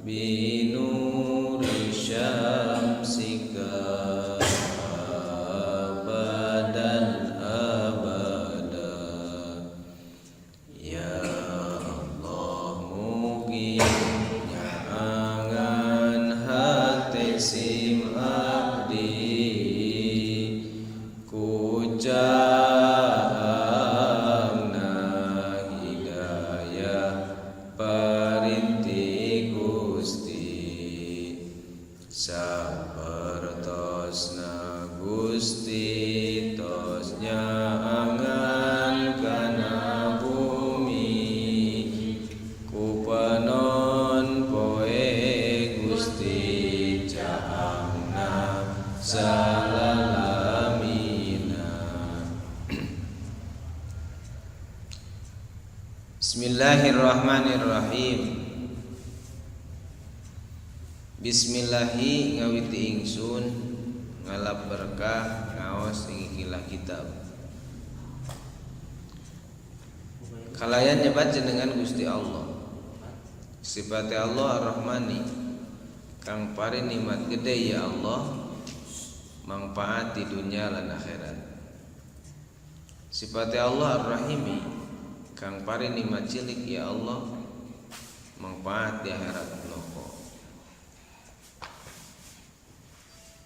Binuri syamsika abadan abada. Ya Allah, mugi nyaangan hate sim abdi ku caangna hidayah parinti Gusti, sapertosna Gusti tos nyaangan kana bumi ku panon poe Gusti caangna salalamina. Bismillahirrahmanirrahim. Bismillahi, ngawiti ingsun ngalap berkah ngaos ing ikilah kitab kalayan nyebat jenengan Gusti Allah. Sifate Allah Ar-Rahmani, kang paring nikmat gede, ya Allah, manfaat di dunia lan akhirat. Sifate Allah Ar-Rahimi, kang paring nikmat cilik, ya Allah, manfaat di akhirat loko.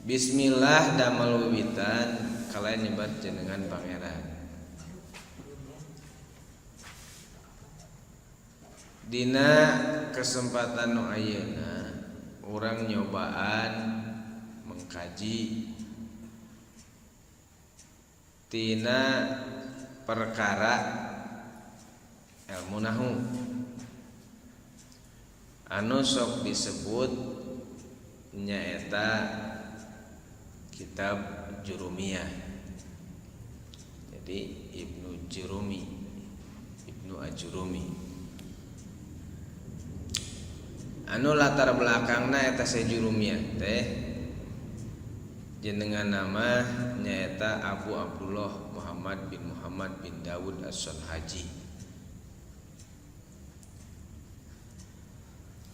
Bismillah damel wiwitan kalayan nyebat jenengan Pangeran. Dina kesempatan nu ayeuna urang nyobaan mengkaji tina perkara ilmu nahu anu sok disebut nyaeta kitab Jurumiyah. Jadi Ibnu Jurumi, Ibnu Ajurumi, anu latar belakangna eta Jurumiyah teh jenengan nama nyaeta Abu Abdullah Muhammad bin Muhammad bin Dawud As-Sonhaji,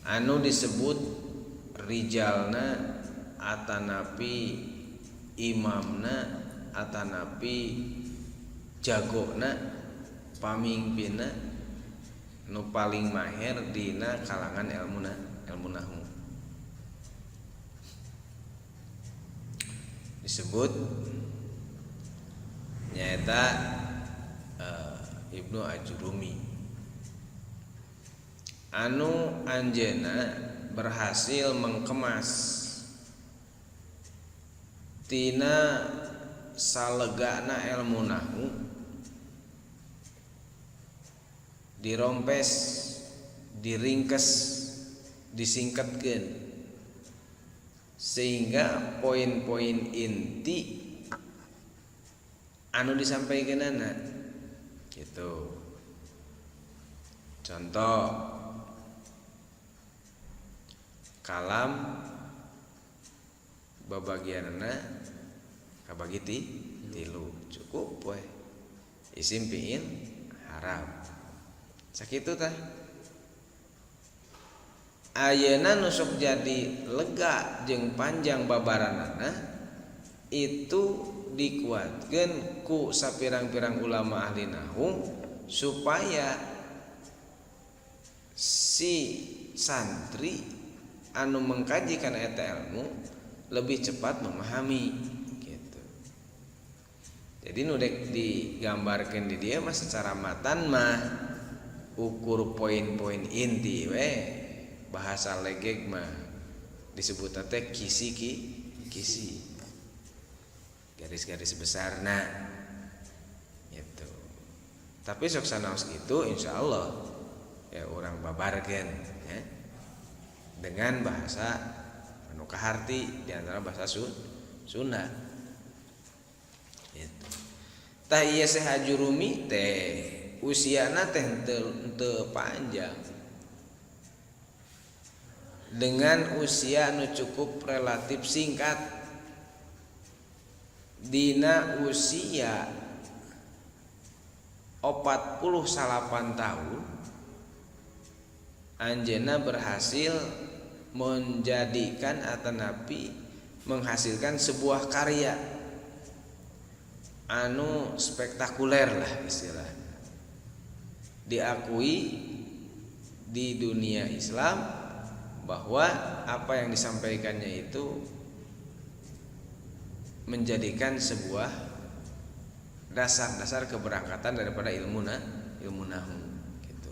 anu disebut rijalna atanapi imamna atanapi jagona, pamimpinna nu paling maher dina kalangan ilmuna ilmu nahu. Disebut nyaeta Ibnu Ajurumi, anu anjeuna berhasil mengkemas tina salegana ilmu nahu, dirompes, diringkes, disingkatkeun sehingga poin-poin inti anu disampaikanana gitu. Contoh, kalam babagianana kabagi tilu, cukup we isim, fiil, harap, sakitu tah. Ayeuna nu sok jadi lega jeung panjang babaranana itu dikuatkeun ku sapirang-pirang ulama ahli nahu supaya si santri anu mengkaji kana eta ilmu lebih cepat memahami gitu. Jadi nu dek digambarkeun di dieu mah secara matan mah ukur poin-poin inti we, bahasa legeg mah disebut teh kisi ki kisi, garis-garis besarna gitu. Tapi sok sanaos gitu, insya Allah ya urang babarkeun ya dengan bahasa anu kaharti, di antara bahasa Sunda gitu. Tah, ieu Syekh Ajurumi teh usiana teh henteu panjang, dengan usia nu cukup relatif singkat, dina usia 48 tahun. Anjeunna berhasil menjadikan atanapi menghasilkan sebuah karya anu spektakuler lah istilah, diakui di dunia Islam bahwa apa yang disampaikannya itu menjadikan sebuah dasar-dasar keberangkatan daripada ilmu ilmu nahu gitu.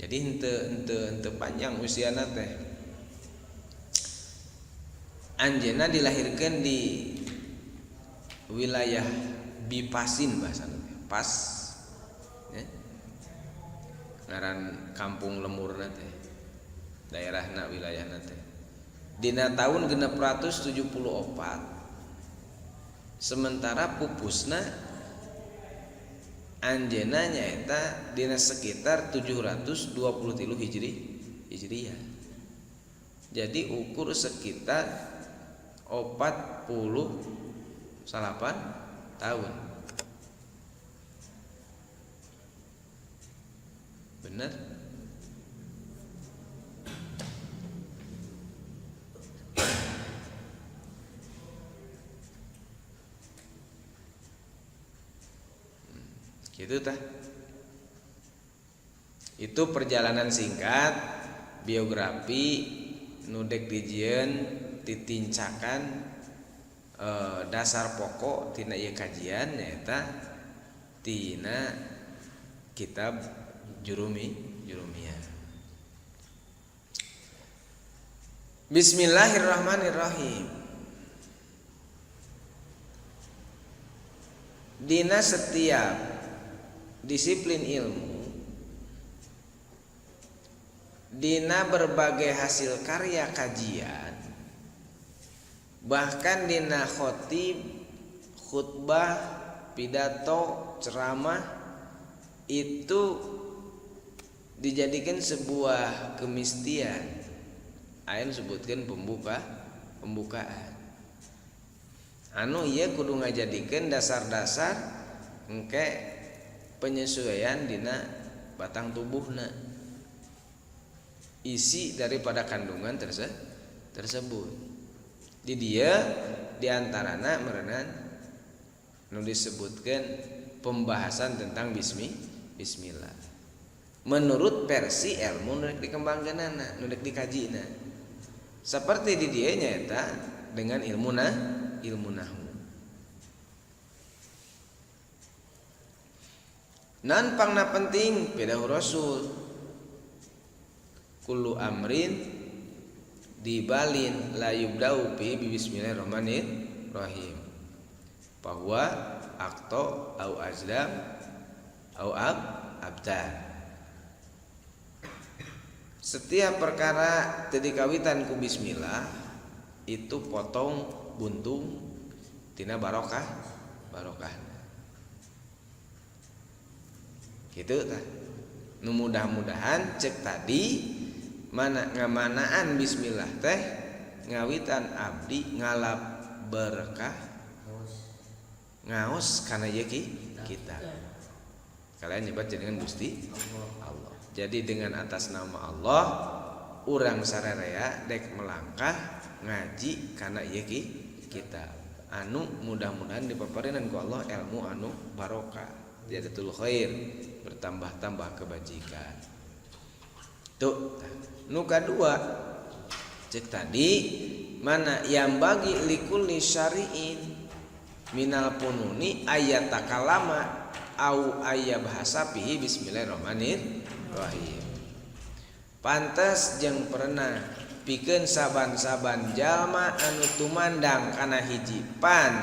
Jadi henteu panjang usiana teh. Anjeunna dilahirkan di wilayah Bipasin bahasana teh. Pas ya. Ngaran kampung lemurna teh. Daerahna wilayahna teh. Dina tahun 674. Sementara pupusna anjeunna nyaeta dina sekitar 723 Hijriah. Jadi ukur sekitar 48 tahun. Bener? Gitu tah. Itu perjalanan singkat biografi nu dek dijieun titincakan dasar pokok tina ieu kajian nyaeta tina kitab Jurumiyah. Bismillahirrahmanirrahim. Dina setiap disiplin ilmu, dina berbagai hasil karya kajian, bahkan dina khotib, khutbah, pidato, ceramah, itu dijadikan sebuah kemistian. Aya disebutkan pembukaan. Anu ieu kudu ngajadikeun dasar-dasar engke penyesuaian dina batang tubuhna, isi daripada kandungan tersebut. Di dia diantarana merenan nu disebutkan pembahasan tentang bismillah menurut versi ilmu nu rek dikembangkeunana, nu rek dikajina. Seperti di dieu nyaeta dengan ilmu nahwu. Nan pangna penting pidahu Rasul kullu amrin dibalin la yubda'u bi bismillahirrahmanirrahim bahwa akto au azlam au abtar. Setiap perkara teu dikawitan ku bismillah itu potong buntung tina barokah. Gitu tah. Nu mudah-mudahan cek tadi mana ngamanaan bismillah teh ngawitan abdi ngalap berkah ngaos kana ieu kita. Kalian nyebat jenengan Gusti Allah. Jadi dengan atas nama Allah urang sararea dek melangkah ngaji kana ieu kita. Anu mudah-mudahan dipaparinan ku Allah ilmu anu barokah, ziyadatul khair, bertambah-tambah kebajikan. Tuh, nu kadua cek tadi mana yang bagi likulli syari'in minal pununi ayat takalama au ayat bahasa pihi bismillahirrahmanirrahim. Pantes jeung pernah pikeun saban-saban jalma anu tumandang kana hiji pan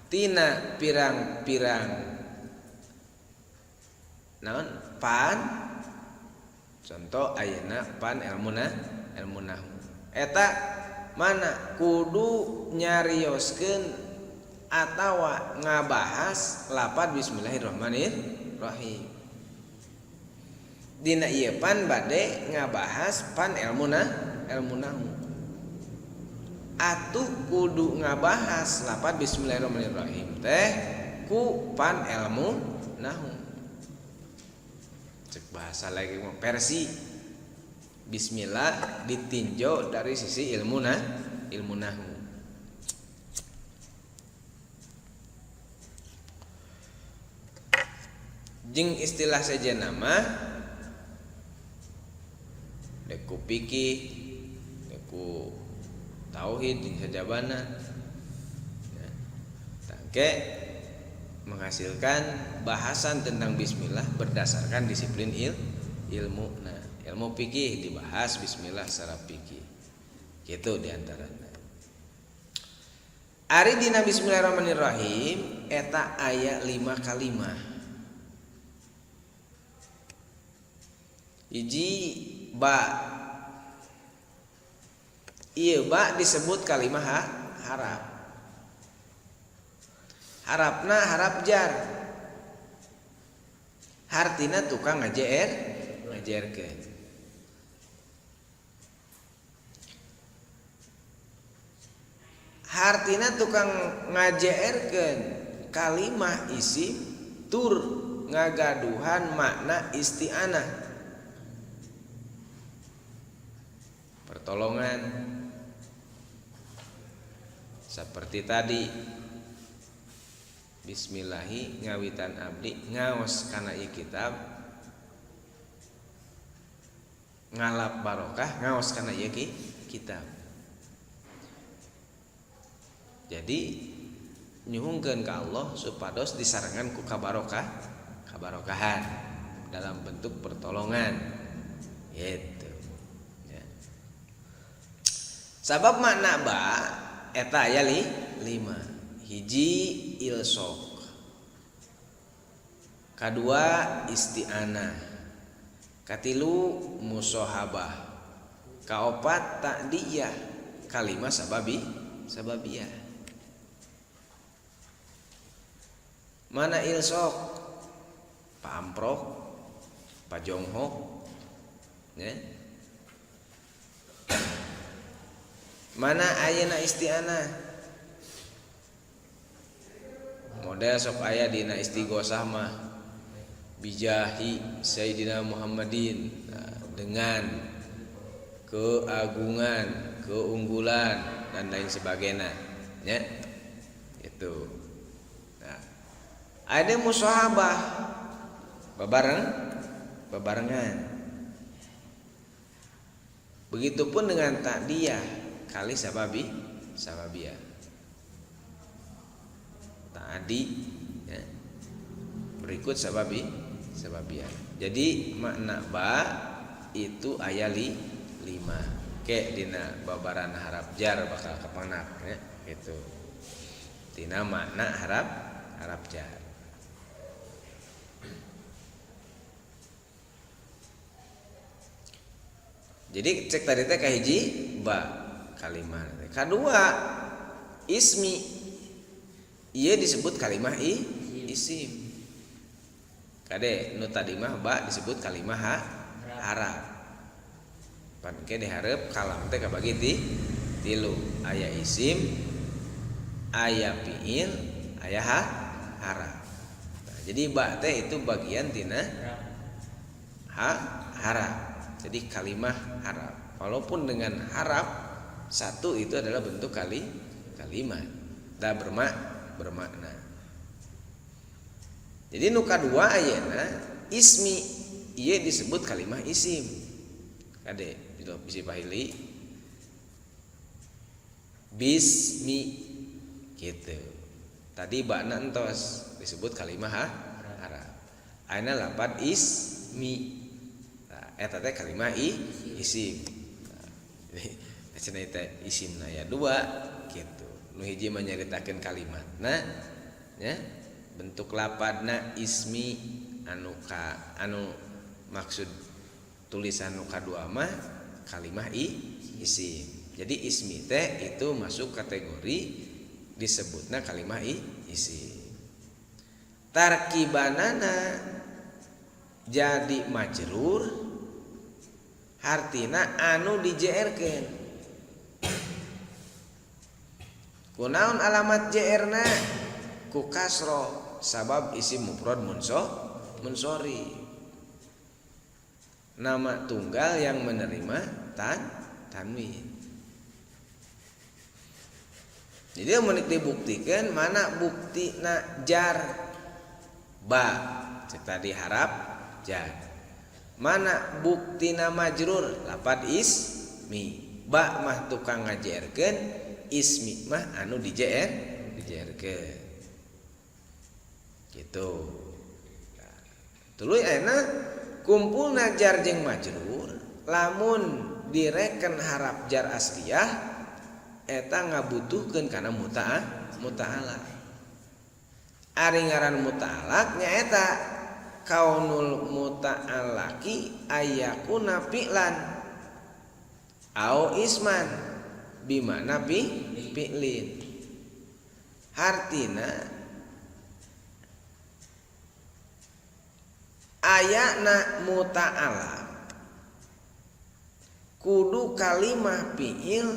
tina pirang-pirang naon pan, contoh ayeuna pan ilmu nahwu eta mana kudu nyarioskeun atawa ngabahas lapad bismillahirrahmanirrahim. Dina ieu pan bade ngabahas pan ilmu nahwu atuh kudu ngabahas lapad bismillahirrahmanirrahim teh ku pan ilmu nahwu. Cek bahasa lagi mah versi bismillah ditinjau dari sisi ilmu nah, ilmu nahwu. Jeung istilah sejenna mah dek ku fikih, dek ku tauhid jeung sajabana. Ya. Tangke menghasilkan bahasan tentang bismillah berdasarkan disiplin ilmu. Nah, ilmu fikih dibahas bismillah secara fikih. Gitu diantaranya. Ari dina bismillahirrahmanirrahim eta aya 5 kalimah. Hiji ba. Ieu ba disebut kalimah harap. Harapna harap jar. Hartina tukang ngajerkeun. Hartina tukang ngajerkeun kalimah isim tur ngagaduhan makna isti'anah. Pertolongan. Seperti tadi bismillahi ngawitan abdi ngaos kana ieu kitab ngalap barokah ngaos kana ieu kitab. Jadi nyuhungkeun ka Allah supados disarengan ku kabarokah, kabarokahan dalam bentuk pertolongan gitu ya. Sabab makna ba eta aya 5. Hiji ilsok, kadua isti'anah, katilu musohabah, kaopat ta'diyah, kalima sababiyah. Mana ilsok? Pamprok, pajonghok, ya. Mana ayeuna isti'anah? Model sok aya dina istighosah mah bijahi Sayyidina Muhammadin, nah, dengan keagungan, keunggulan dan lain sebagainya, ya. Itu. Nah, ada musahabah babarengan. Begitupun dengan ta'diyah kali sababiyah. Tadi ya, berikut sababiyah. Jadi makna ba itu aya 5. Ke dina babaran harap jar bakal kepanak ya, gitu. Dina makna harap jar. Jadi cek tadi teh kahiji ba kalimah. Kadua ismi. Ieu disebut kalimah isim. Kade nu tadi mah ba disebut kalimah harap. Pan ke dihareup kalam teh kabagi tilu, aya isim, aya fiil, aya harap. Nah, jadi ba teh itu bagian tina harap. Jadi kalimah harap. Walaupun dengan harap satu itu adalah bentuk kalimat. Da bermakna. Jadi nu kadua ayeuna ismi, ieu disebut kalimah isim. Kade bisi pahili bismi gitu. Tadi bakna entos disebut kalimah harap. Ayeuna lapad ismi. Nah, eta teh kalimah isim. Nah, cenah teh isimna aya dua gitu. Nu hiji mah nyaritakeun kalimatna ya, bentuk lapadna ismi anu ka anu maksud tulisan nu kadua mah kalimah isim. Jadi ismi teh itu masuk kategori disebutna kalimah isim. Tarkibanana jadi majrur hartina anu dijeerkeun. Kunaon alamat JR-na? Ku kasro sabab isim mufrad munsori. Nama tunggal yang menerima tanwin. Jadi mun dibuktikan mana bukti na jar ba cek tadi harap jar. Mana bukti na majrur lapad ismi. Ba mah tukang ngajerkeun, ismi mah anu dijerkeun. Gitu. Nah, tuluy ayeuna kumpulna jar jeung majrur lamun direken harap jar asliyah eta ngabutuhkeun kana muta'alaq. Ari ngaran muta'alaq nyaeta kaunul muta'alaqi ayakuna fi'lan au isman bimana fi'lin. Hartina ayana muta'alaq kudu kalimah fi'il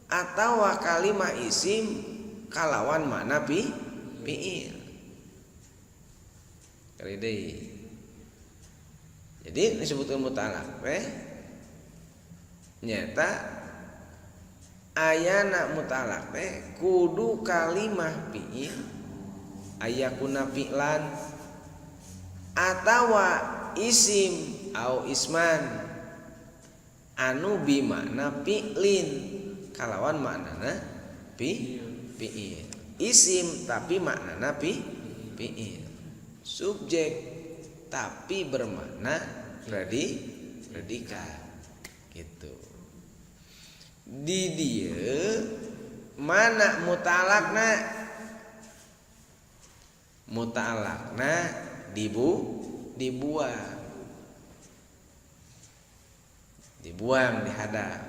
atawa kalimah isim kalawan makna fi'il. Kali deui. Jadi disebutkan muta'alaq teh nyata ayana muta'alaq teh kudu kalimah fi'il ayakuna fi'lan atawa isim au isman anu bimakna fi'lin kalawan maknana fi'il. Isim tapi maknana fi'il. Subjek tapi bermakna predikat gitu. Di dieu mana muta'alaqna? Muta'alaqna dibuang. Dibuang dihadap.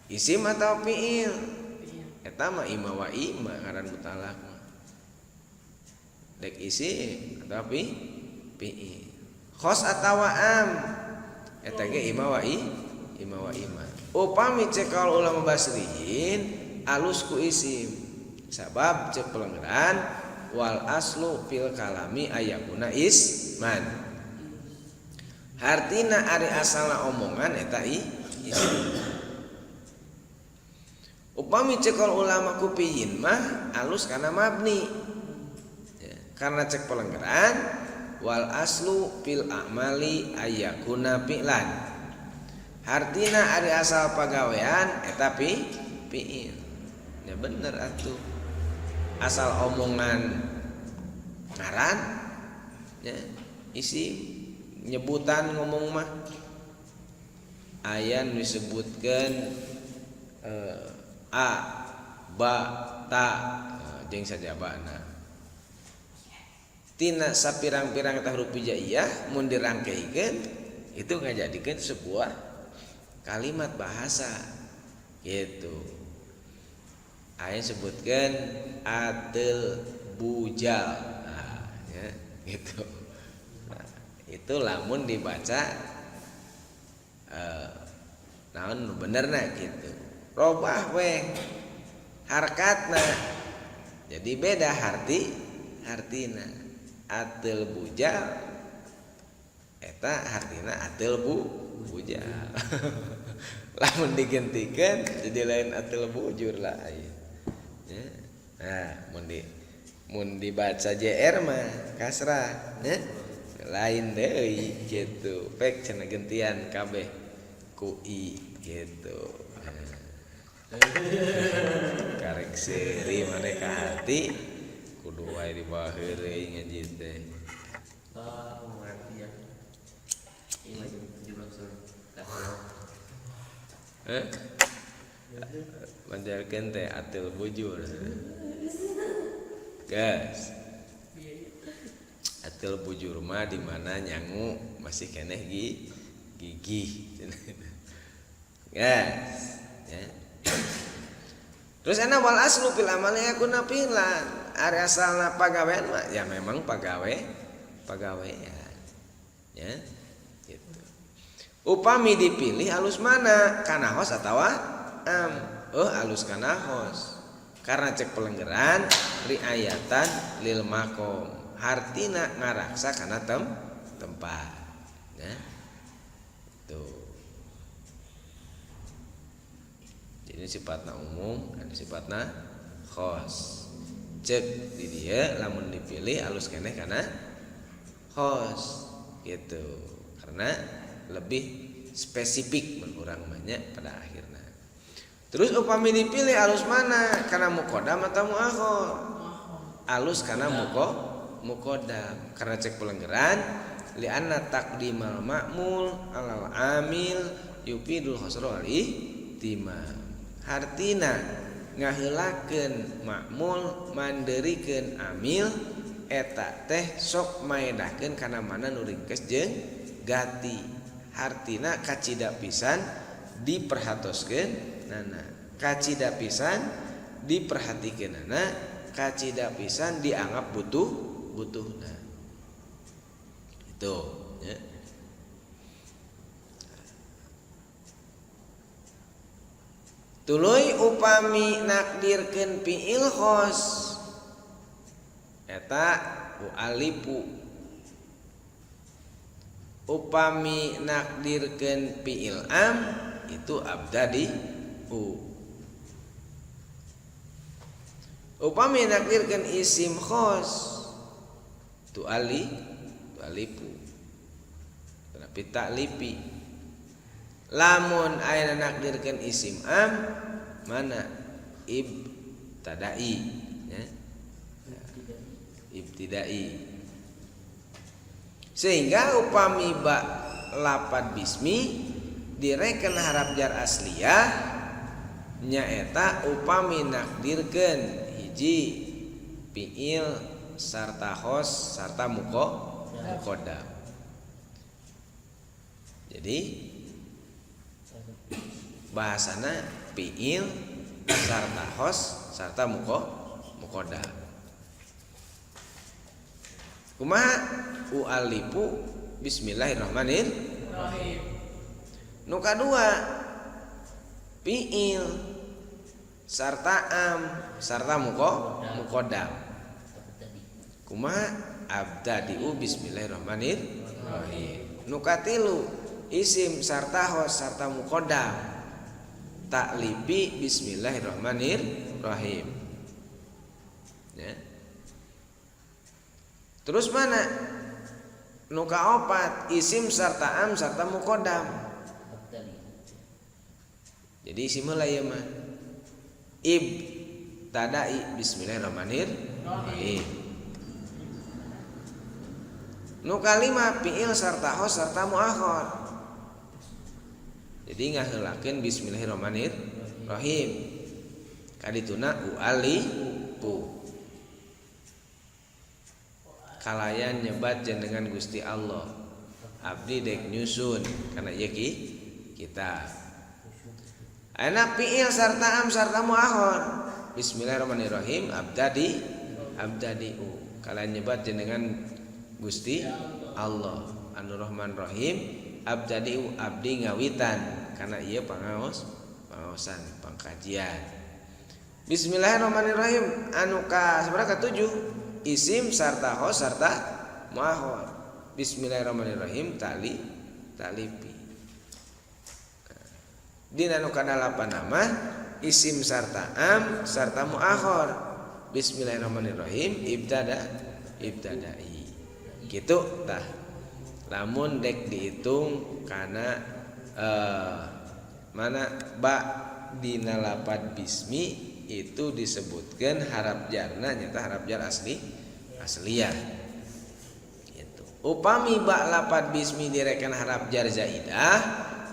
Isim atau fi'il? Eta mah ima wa ima ngaran muta'alaq mah. Dek isim atau fi'il. Khos atawa am? Eta ge ima wa ima wa ima. Upami cek kaul ulama basriyin alus ku isim. Sabab cek pelenggeran wal aslu fil kalami ayakuna isman. Hartina ari asalna omongan eta isim. Upami cek kaul ulama kupiyin mah alus kana mabni. Ya, karena cek pelenggeran wal aslu fil a'mali ayakuna fi'lan. Hartina ari asal pagawean eta fi'il. Ya bener atuh. Asal omongan ngaran ya, isim nyebutan ngomong mah aya nu disebutkeun a ba ta jeung sajabana. Tina sapirang-pirang eta huruf hijaiyah mun dirangkeikeun itu ngajadikeun sebuah kalimat bahasa gitu. Aya sebutkeun atel bujal. Nah, ya, gitu. Nah, itu lamun dibaca naon benerna gitu. Robah we harkatna. Jadi beda hartina. Atel bujal eta hartina atel bujal. Lamun digentikeun jadi lain atel bujur lah ya. Nah, mun dibaca JR mah kasrah ya. Lain deui gitu. Pek cenah gentian kabeh ku i gitu. Karek seuri maneh ka hati kudu wae dibawa heureuy ngaji teh. Mengerti ya. Ini masih 17. Manjarkeun teh atil bujur. Guys. Atil bujur mah di mana nyangu masih keneh gigih. Guys, ya. Terus ana wal aslu fil amali yakuna fi'lan. Ari asalna pagawean mah ya memang pagawean. Ya. Gitu. Upami dipilih alus mana? Kana hos atawa am? Oh, alus kana hos. Karena cek pelenggeran riayatan lil makom. Hartina ngaraksa kana tempat. Ya. Jadi sifatna umum anu sifatna khos. Cek di dia lamun dipilih alus keneh kana khos gitu. Karena lebih spesifik mun urang banyak pada akhirnya. Terus upami dipilih alus mana? Karena muqaddam atau muakhir? Alus karena muqaddam. Karena cek pelenggeran li'anna taqdimal ma'mul alal amil yufidul khosro wal ihtimam. Hartina ngaheulakeun ma'mul mandeurikeun amil eta teh sok maedahkeun kana mana nu ringkes jeung gati. Hartina kacida pisan diperhatoskeun nana, kacida pisan diperhatikeun nana, kacida pisan dianggap butuhna. Itu ya. Tuluy upami nakdirkeun fi'il khos eta ualipu. Upami nakdirkeun fi'il am itu abdadi u. Upami nakdirkeun isim khos tu ali tualipu. Tapi taklipi. Lamun aya nakdirkeun isim am mana ibtadai ya. Ibtidai. Sehingga upami ba lapad bismi direken harap jar asliyah nyaeta upami nakdirkeun hiji fiil sarta khos sarta muqaddam. Jadi bahasana fiil sarta khos sarta muqaddam. Kumaha ualipu bismillahirrahmanirrahim. Nu kadua fiil sarta am sarta muqaddam. Kumaha abtadiu bismillahirrahmanirrahim. Nu katilu isim sarta khos sarta muqaddam. Taklipi bismillahirrahmanirrahim. Ya. Terus mana? Nu kaopat isim sarta am sarta muqaddam. Jadi isim heula ieu mah. Ibtada'i bismillahirrahmanirrahim. Nu kalima fiil sarta khos sarta muakhir. Jadi ngaheulakeun bismillahirrahmanirrahim. Kadituna ualipu. Kalayan nyebat jenengan Gusti Allah. Abdi dek nyusun karena ieu kita. Ayeuna fiil sarta am sarta muakhir. Bismillahirrahmanirrahim abdadi abdadiu. Kalayan nyebat jenengan Gusti Allah anu Rahman Rahim abdadiu abdi ngawitan karena ieu pangaosan pangkajian. Bismillahirrahmanirrahim anu ka sabaraha katujuh isim sarta khos sarta muakhir. Bismillahirrahmanirrahim tali talipi. Dina nu kadalapan nama isim sarta am sarta muakhir. Bismillahirrahmanirrahim ibtadai. Gitu tah. Lamun dek dihitung kana mana ba dina lapad bismi itu disebutkan harap jarna nyata harap jar asli asliyah gitu. Upami ba lapad bismi direken harap jar zaidah,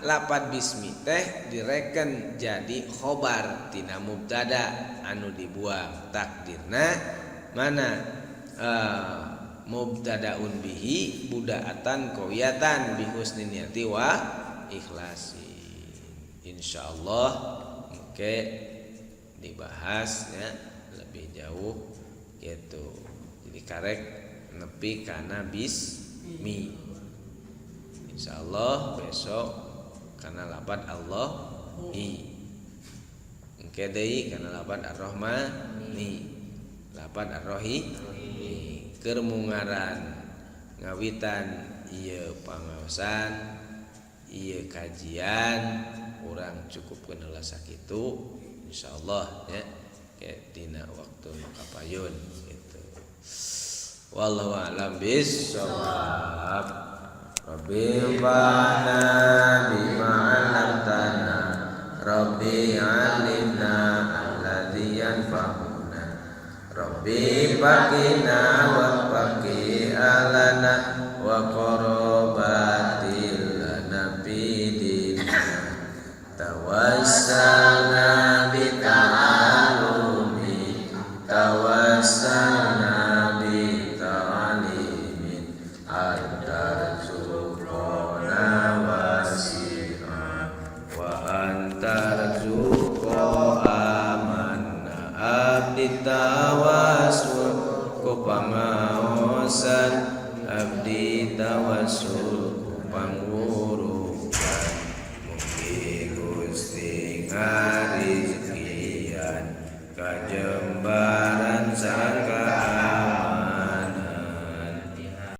lapad bismi teh direken jadi khobar tina mubtada anu dibuang takdirna mana mubtadaun bihi budaatan qawiyatan bi husni niyati wa ikhlasi. Insyaallah oke dibahas ya lebih jauh gitu. Jadi karek nepi kana bismi. Insyaallah besok kana lapad Allahi. Engke deui kana lapad Ar-Rahmani. Lapad Ar-Rahim. Keur mungaran ngawitan ieu pangaosan Ieu kajian urang cukup heula sakitu, insyaallah ya, kayak dina waktu nu kapayun gitu. Wallahu a'lam bissawab. Rabbi anfa'na bima 'allamtana, Rabbi 'allimna alladzi yanfa'una, Rabbi faqina wa faqi alana wa qarabatil lana bidina. Tawassalna bi ta'alumi, tawassalna bi ta'alimin, antarzuqona wasi'a wa antarzuqa amanna. Abdi tawasul ku pangaosan.